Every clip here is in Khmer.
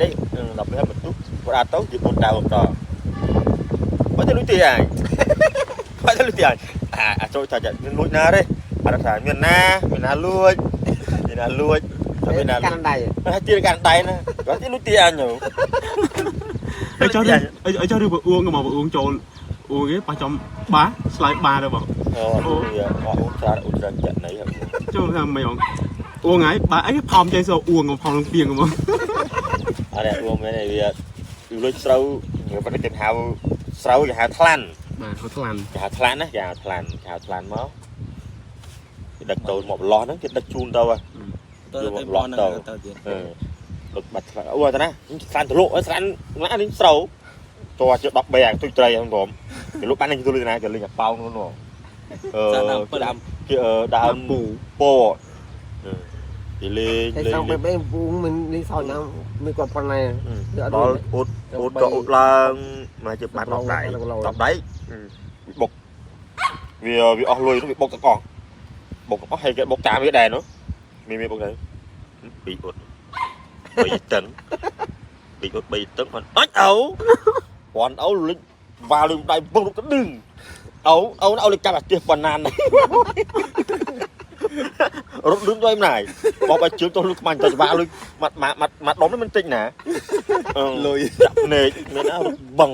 ដេកដល់ពេលបន្ទុកគាត់ទៅជាបុតដៅតបើទៅលុយទីអញបើទៅលុយទីអញអាអាចចូលថាមានលួចណាទេអត់ថាមានណាមានណាលួចមានណាលួចតែមានណា កាន់ដៃ ហើយទីកាន់ដៃណាគាត់ទីលុយទីអញទៅ អីចុះអីចុះឬបើអួងមកបើអួងចូលអួងគេប៉ះចំបាស្លាយបាទៅបង អូវាអស់ច្រើនឧច្រើនចាក់ណៃ ចូលថាមិនអងអួងហើយបាអីផោមចេះសោអួងផោមនឹងពីងហ្មង អរអួងមែនវាលួចស្រូវគេគេហៅស្រូវគេហៅថ្លាន់ បាទហៅថ្លាន់ គេហៅថ្លាន់ណាគេហៅថ្លាន់គេហៅថ្លាន់មកគេដឹកទៅមកប្រឡោះហ្នឹងគេដឹកជូនទៅហ៎ ទៅទៅបនហ្នឹងទៅទៀត អឺដឹកបាត់ថ្លាន់អូតាណាថ្លាន់ទលក់ថ្លាន់ណានេះស្រូវតោះជា13អាទុយត្រីហ្នឹងព្រមគេលុបបាននឹងទៅលុយណាគេលេងអាប៉ោងនោះអឺគេដើមគេដើម ពូ ពោគេលេង តែ លេង សងបែបពូមិននេះសោណាមានគាត់ប៉ុណ្ណា ដល់អ៊ុតអ៊ុតក៏អ៊ុតឡើងមកជាបាត់10ដៃ10ដៃបុកវាវាអស់លុយនោះវាបុកទាំងអស់បុកទាំងអស់ហើយគេបុកតាមវាដែរនោះមានមានបុកដែរពីអ៊ុត3តឹងពីអ៊ុត3តឹងគាត់អច់អូគាត់អូលិចវ៉ាលុយដៃបុកទៅดึងអូអូអូលិចកាប់អាទិះប៉ុណ្ណានេះរត់លឿនด้วยម្នាយបបឲ្យជើងទៅលុយខ្មាញ់ទៅច្បាស់លុយម៉ាត់ម៉ាត់ម៉ាត់ដុំនេះមិនតិចណា លុយ ចាប់ភ្នែកមានណាបឹង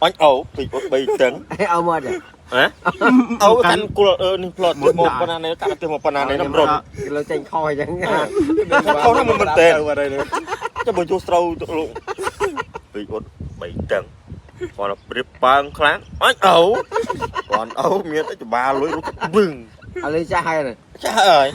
អញអូពីអ៊ុត3តឹង អោមក ហ៎អូកាន់គល់នេះផ្លត់មកប៉ុណ្ណានេះកាត់ទៅមកប៉ុណ្ណានេះរត់ គីឡូចេញខអញ្ចឹង ខុសណាស់មិនមែនទេ ទៅអត់ហើយ ចាំបើជួស្រូវទៅលោកពីអ៊ុត3តឹងគាត់ព្រៀបប៉ើងខ្លាំងអញអូគាត់អូមានតែច្បាលុយរត់បឹង ឥឡូវចាស់ហើយ ចាស់អើយ